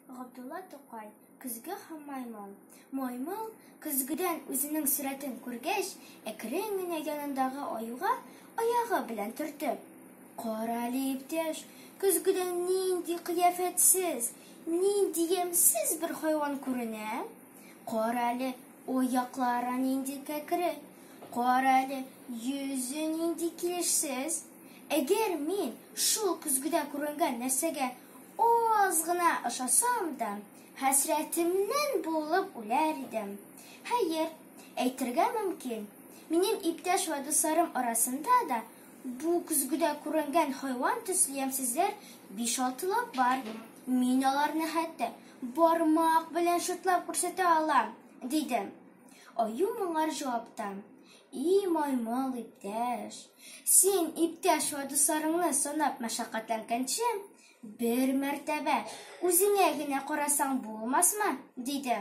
Габдулла Тукай, Көзге һәм маймыл. Маймыл, көзгедән үзенең сурәтен күргәч, әкрен генә янындагы аюга аягы белән төртеп: Кара әле, иптәш, көзгедән нинди кыяфәтсез, нинди ямьсез бер хайван күренә! Кара әле, аяклары нинди кәкре! Кара әле, йөзе нинди килешсез! Әгәр мин шул көзгедә күренгән нәрсәгә аз гына ошасам да, хәсрәтемнән буылып үләр идем. Хәер, әйтергә мөмкин, минем иптәш вә дусларым арасында да бу көзгедә күренгән хайван төсле ямьсезләр биш-алтылап бар. Мин аларны хәтта бармак белән чутлап күрсәтә алам, диде. Аю моңар җавапта, И маймыл иптәш, син иптәш вә дусларыңны санап мәшәкатьләнгәнче, бер мәртәбә үзеңә генә карасаң булмасмы? диде.